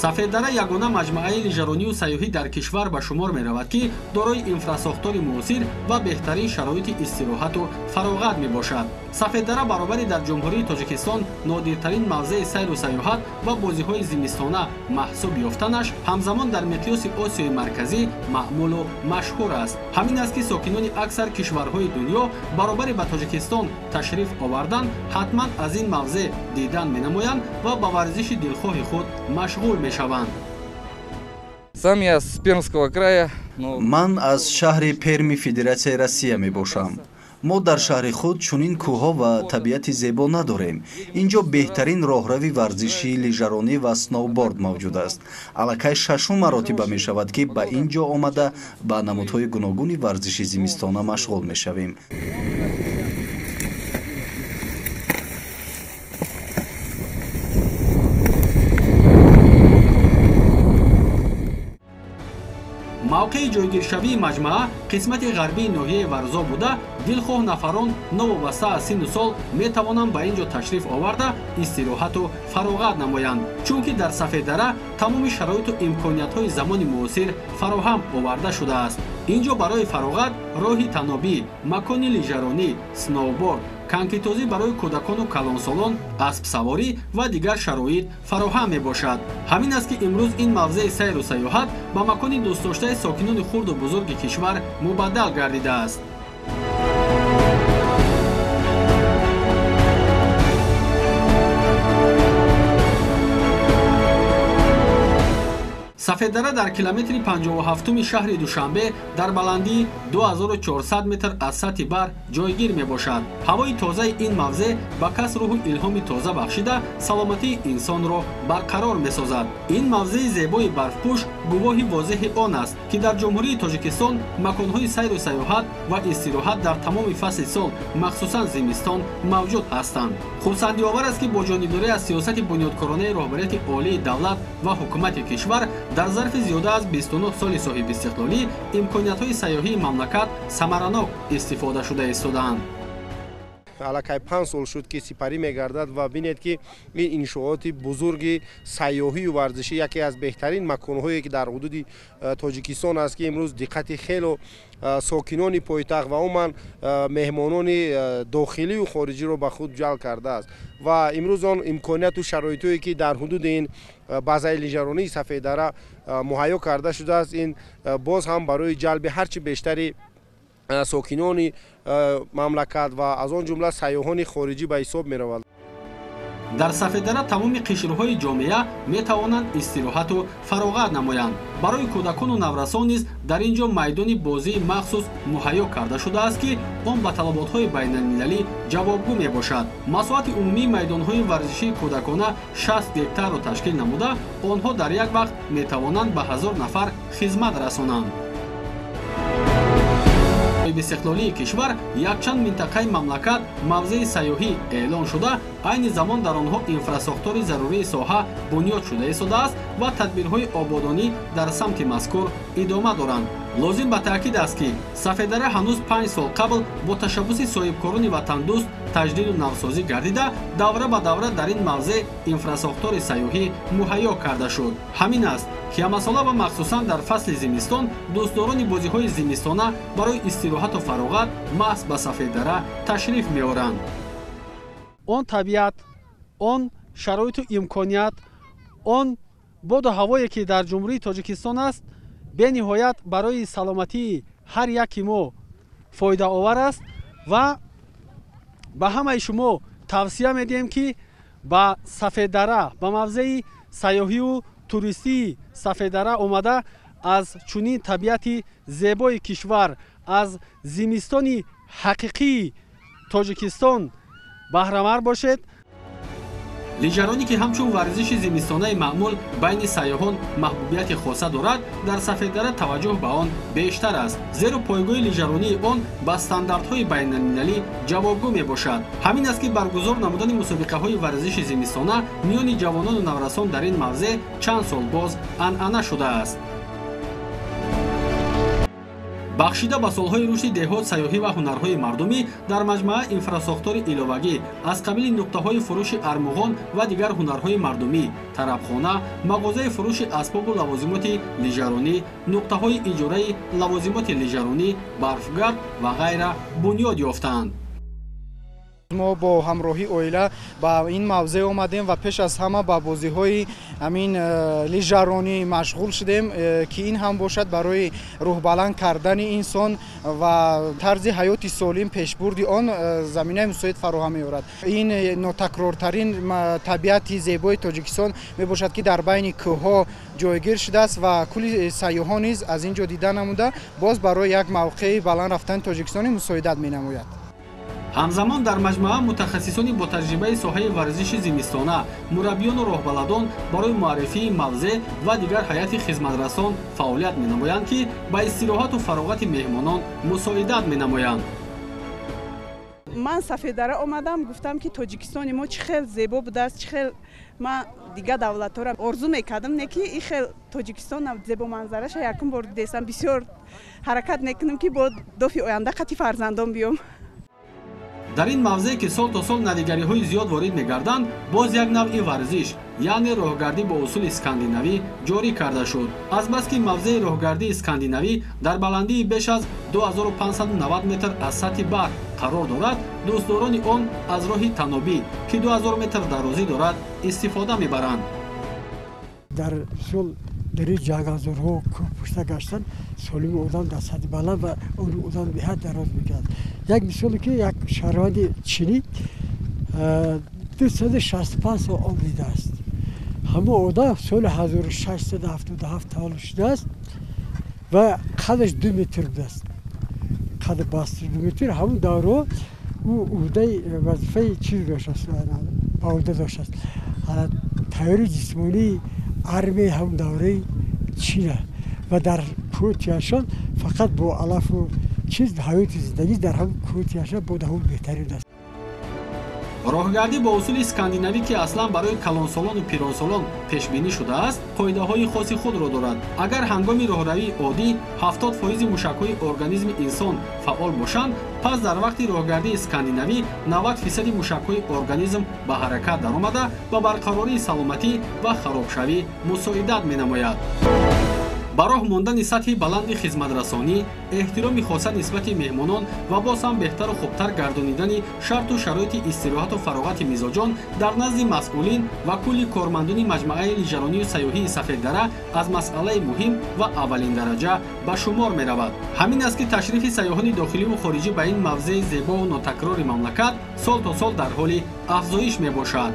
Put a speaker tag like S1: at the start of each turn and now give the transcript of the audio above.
S1: Сафеддара ягона маҷмӯаи лижаронию сайёҳӣ дар кишвар ба шумор меравад, ки дорои инфрасохтори муосир ва беҳтарин шароити истироҳату фароғат мебошад. Сафеддара баробари дар Ҷумҳурии Тоҷикистон нодиртарин мавзеи сайру сайёҳат ва бозиҳои зимистона маҳсуб ёфтанаш, ҳамзамон дар миқёси Осиёи Марказӣ маъмулу машҳур аст. Ҳамин аст, ки сокинони аксар кишварҳои дунё баробари ба Тоҷикистон ташриф овардан, ҳатман аз ин мавзеъ дидан менамоянд ва ба варзиши дилхоҳи худ машғул мешаванд.
S2: Сам я с Пермского края.
S3: Ман аз шаҳри Перми Федератсияи Россия мебошам. Мо дар шаҳри худ чунин кӯҳҳо ва табиати зебо надорем. Ин ҷо беҳтарин роҳрави варзишӣ, лижаронӣ ва сноуборд мавҷуд аст. Аллакай шашум маротиба мешавад, ки ба ин ҷо омада ба намудҳои гуногуни варзиши зимистона машғул мешавем.
S1: Мавқеи ҷойгиршавии маҷмаа қисмати ғарбии ноҳияи Варзоб буда, дилхоҳ нафарон новобаста аз синну сол метавонанд ба ин ҷо ташриф оварда, истироҳату фароғат намоянд, чунки дар Сафеддара тамоми шароиту имкониятҳои замони муосир фароҳам оварда шудааст. Ин ҷо барои фароғат роҳи танобӣ, макони лижаронӣ, сноуборд, конкитозӣ барои кӯдакону калонсолон, аспсаворӣ ва дигар шароит фароҳам мебошад. Ҳамин аст, ки имрӯз ин мавзеи сайру сайёҳат ба макони дӯстдоштаи сокинони хурду бузурги кишвар мубаддал гардидааст. Сафеддара дар километри 57-уми шаҳри Душанбе дар баландии 2400 метр аз сатҳи баҳр ҷойгир мебошад. Ҳавои тозаи ин мавзеъ ба кас рӯҳу илҳоми тоза бахшида, саломатии инсонро барқарор месозад. Ин мавзеи зебои барфпӯш гувоҳи возеҳи он аст, ки дар Ҷумҳурии Тоҷикистон маконҳои сайру сайёҳат ва истироҳат дар тамоми фасли сол, махсусан зимистон, мавҷуд ҳастанд. Хурсандиовар аст, ки бо ҷонибдорӣ аз сиёсати бунёдкоронаи роҳбарияти олии давлат ва ҳукумати кишвар дар зарфи зиёда аз 29 соли соҳибистиқлолӣ имкониятҳои сайёҳии мамлакат самаранок истифода шуда истодаанд.
S4: Аллакай 5 сол шуд, ки сипарӣ мегардад ва бинед, ки ин иншооти бузурги сайёҳию варзишӣ яке аз беҳтарин маконҳое, ки дар ҳудуди Тоҷикистон аст, ки имрӯз диққати хело сокинони пойтахт ва умуман меҳмонони дохилию хориҷиро ба худ ҷалб кардааст. Ва имрӯз он имконияту шароитое, ки дар ҳудуди ин базаи лижаронии Сафеддара муҳайё карда шудааст, ин боз ҳам барои ҷалби ҳарчи бештари сокинони мамлакат ва аз он ҷумла сайёҳони хориҷӣ ба ҳисоб меравад.
S1: Дар Сафеддара тамоми қишрҳои ҷомеа метавонанд истироҳату фароғат намоянд. Барои кӯдакону наврасон низ дар ин ҷо майдони бозии махсус муҳайё карда шудааст, ки он ба талаботҳои байналмилалӣ ҷавобгӯ мебошад. Масоҳати умумии майдонҳои варзишии кӯдакона 60 гектарро ташкил намуда, онҳо дар як вақт метавонанд ба 1000 нафар хизмат расонанд. Истиқлолии кишвар якчанд минтақаи мамлакат мавзеи сайёҳӣ эълон шуда, айни замон дар онҳо инфрасохтори зарурии соҳа бунёд шуда истодааст ва тадбирҳои ободонӣ дар самти мазкур идома доранд. Лозим ба таъкид аст, ки Сафеддара ҳанӯз 5 сол қабл бо ташаббуси соҳибкорони ватандӯст таҷдиду навсозӣ гардида, давра ба давра дар ин мавзеъ инфрасохтори сайёҳӣ муҳайё карда шуд. Ҳамин аст, ки ҳамасола ва махсусан дар фасли зимистон дӯстдорони бозиҳои зимистона барои истироҳату фароғат маҳз ба Сафеддара ташриф меоранд.
S5: Он табиат, он шароиту имконият, он боду ҳавое, ки дар Ҷумҳурии Тоҷикистон аст, бениҳоят барои саломатии ҳар яки мо фоидаовар аст ва ба ҳамаи шумо тавсия медиҳем, ки ба Сафеддара, ба мавзеи сайёҳию туристии Сафеддара омада, аз чунин табиати зебои кишвар, аз зимистони ҳақиқии Тоҷикистон баҳраманд бошед.
S1: Лижаронӣ, ки ҳамчун варзиши зимистонаи маъмул байни сайёҳон маҳбубияти хоса дорад, дар Сафеддара таваҷҷӯҳ ба он бештар аст, зеро пойгоҳи лижаронии он ба стандартҳои байналмилалӣ ҷавобгӯ мебошад. Ҳамин аст, ки баргузор намудани мусобиқаҳои варзиши зимистона миёни ҷавонону наврасон дар ин мавзеъ чанд сол боз анъана шудааст. Бахшида ба солҳои рушди деҳот, сайёҳӣ ва ҳунарҳои мардумӣ дар маҷмаа инфрасохтори иловагӣ аз қабили нуқтаҳои фурӯши армуғон ва дигар ҳунарҳои мардумӣ, тарабхона, мағозаи фурӯши асбобу лавозимоти лижаронӣ, нуқтаҳои иҷораи лавозимоти лижаронӣ, барфгард ва ғайра бунёд ёфтаанд.
S6: Мо бо ҳамроҳии оила ба ин мавзеъ омадем ва пеш аз ҳама ба бозиҳои ҳамин лижаронӣ машғул шудем, ки ин ҳам бошад барои рӯҳбаланд кардани инсон ва тарзи ҳаёти солим пешбурди он заминаи мусоид фароҳам меорад. Ин нотакрортарин табиати зебои Тоҷикистон мебошад, ки дар байни кӯҳҳо ҷойгир шудааст ва кулли сайёҳон низ аз ин ҷо дида намуда боз барои як мавқеи баланд рафтани Тоҷикистони мусоидат менамояд.
S1: Ҳамзамон дар маҷмаа мутахассисони бо таҷрибаи соҳаи варзиши зимистона, мураббиёну роҳбаладон барои муаррифии мавзеъ ва дигар ҳайати хизматрасон фаъолият менамоянд, ки ба истироҳату фароғати меҳмонон мусоидат менамоянд.
S7: Ман Сафеддара омадам, гуфтам, ки Тоҷикистони мо чӣ хел зебо будааст, чӣ хел ман дигар давлатҳоро орзу мекардам, не ки ин хел Тоҷикистон зебоманзараша якум бор дидестам. Бисёр ҳаракат мекунам, ки бо дофи оянда қати фарзандон биём.
S1: Дар ин мавзеъ, ки сол то сол навигариҳои зиёд ворид мегарданд, боз як навъи варзиш, яъне роҳгардӣ бо усули скандинавӣ ҷорӣ карда шуд. Азбаски мавзеи роҳгардии скандинавӣ дар баландии беш аз 2590 метр аз сатҳи баҳр қарор дорад, дӯстдорони он аз роҳи танобӣ, ки 2000 метр дарозӣ дорад, истифода мебаранд.
S8: Дар сол дар ин ҷангалзорҳо кӯҳпушта гаштан солими одам дар сатҳи баланд ва умри одам беҳад дароз мекунад. Як мисоле, ки як шаҳрванди чинӣ 265 сол умр дидааст. Ҳамон одам соли 1677 таваллуд шудааст ва қадаш 2 метр будааст, қади басти 2 метр. Ҳамон даврҳо ӯ ӯҳдаи вазифаи чиз доштааст, ба ӯҳда доштааст тайёри ҷисмонии армияи ҳамон давраи Чина ва дар кӯҳи Тяншан фақат бо алафу чиз ҳаёти зиндагӣ дар ҳамон кӯҳи Тяншан бо ҳамон беҳтарин аст.
S1: Роҳгардӣ бо усули скандинавӣ, ки аслан барои калонсолону пиронсолон пешбинӣ шудааст, қоидаҳои хоси худро дорад. Агар ҳангоми роҳравии оддӣ 70% мушакҳои организми инсон фаъол бошанд, пас дар вақти роҳгардии скандинавӣ 90% мушакҳои организм ба ҳаракат даромада ба барқарории саломатӣ ва харобшавӣ мусоидат менамояд. Ба роҳ мондани сатҳи баланди хизматрасонӣ, эҳтироми хоса нисбати меҳмонон ва боз ҳам беҳтару хубтар гардонидани шарту шароити истироҳату фароғати мизоҷон дар назди масъулин ва кулли кормандони маҷмааи лижаронию сайёҳии Сафеддара аз масъалаи муҳим ва аввалиндараҷа ба шумор меравад. Ҳамин аст, ки ташрифи сайёҳони дохиливу хориҷӣ ба ин мавзеи зебову нотакрори мамлакат сол то сол дар ҳоли афзоиш мебошад.